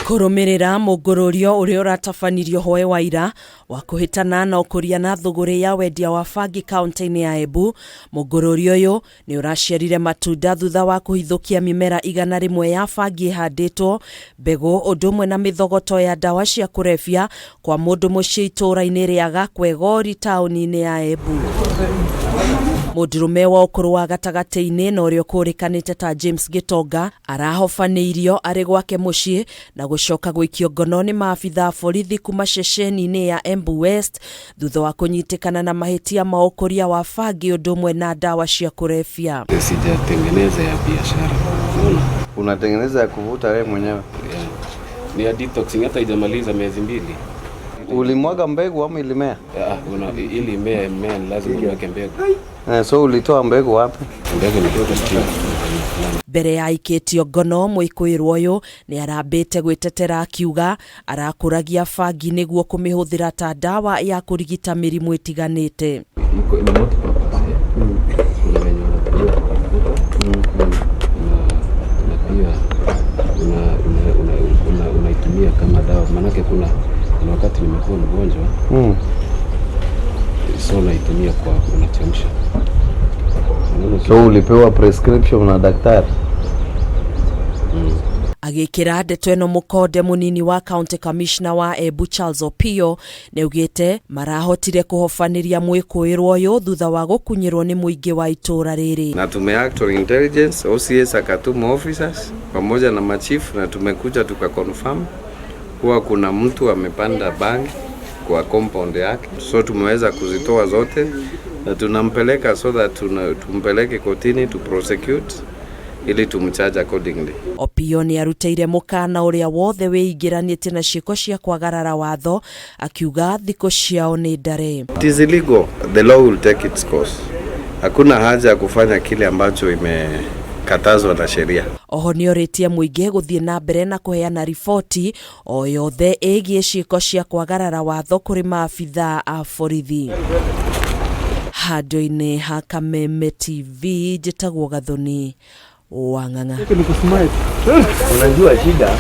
Kũrũmĩrĩra mũngũrũrio ũrĩa ũratabanirio hwaĩ wa ira wa kũhĩtana na ũkũria na thũgũrĩ ya wendia wa bangi kaunti-inĩ ya Embu. Mũngũrũrio ũyũ nĩ ũraciarire matunda thutha wa kũhithũkia mĩmera 100 ya bangi ĩhandĩtwo mbegũ ũndũ ũmwe na mĩthogoto ya ndawa cia kũrebia kwa mũndũ mũciĩ itũũra-inĩ rĩa Gakwegori taũni-inĩ ya Embu. Mũndũrũme wa ũkũrũ wa gatagatĩ-inĩ na ũrĩa ũkũrĩkanĩte ta James Gĩtonga arahobanĩirio arĩ gwake mũciĩ na gũcoka gũikio ngono nĩ maabitha a borithi kuma ceceni-inĩ ya Embu West thutha wa kũnyitĩkana na mahĩtia ma ũkũria wa bangi ũndũ ũmwe na ndawa cia kũrebia. Sijatengeneza ya biashara, unaona? Unatengeneza ya kuvuta wewe mwenyewe? Yeah. Ni ya detoxing, hata haijamaliza miezi 2. Ulimwaga mbegu ama ilimea? Ili imee, mmea ni lazima uweke mbegu. So ulitoa mbegu wapi? Mbegu ni kutoka chini. Mbere ya aikĩtio ngono mwĩkũĩrwo ũyũ nĩ arambĩte gwĩtetera akiuga arakũragia bangi nĩguo kũmĩhũthĩra ta ndawa ya kũrigita mĩrimũ ĩtiganĩte. Iko ni multi-purpose, eh? Kuna wenye wanatumia kwa kuvuta na pia unaitumia kama dawa, maanake kuna wakati nimekuwa mgonjwa, so naitumia kwa unachemsha. Unaona. So ulipewa prescription na daktari? Agĩkĩra ndeto ĩno mũkonde, mũnini wa county commissioner wa Embu Charles Opio nĩaugĩte marahotire kũhobanĩria mwĩkũĩrwo ũyũ thutha wa gũkunyĩrwo nĩ mũingĩ wa itũũra rĩrĩ. Na tumeact on intelligence, OCS akatuma officers pamoja na machief na tumekuja tukaconfirm kuwa kuna mtu amepanda bangi kwa compound yake, so tumeweza kuzitoa zote na tunampeleka so that tumpeleke kotini to prosecute ili tumcharge accordingly. Opio nĩ arutĩire mũkana ũrĩa wothe wĩingĩranĩtie na ciĩko cia kwagarara watho, akiuga thikũ ciao nĩ ndare. It is illegal. The law will take its course. Hakuna haja ya kufanya kile ambacho imekatazwa na sheria. Oho nĩ orĩtie mũingĩ gũthiĩ na mbere na kũheana riboti o yothe ĩgiĩ ciĩko cia kwagarara watho kũrĩ maabithaa a borithi. Handũ-inĩ ha Kameme TV, njĩtagwo Gathoni Wang'ang'a. Unajua shida.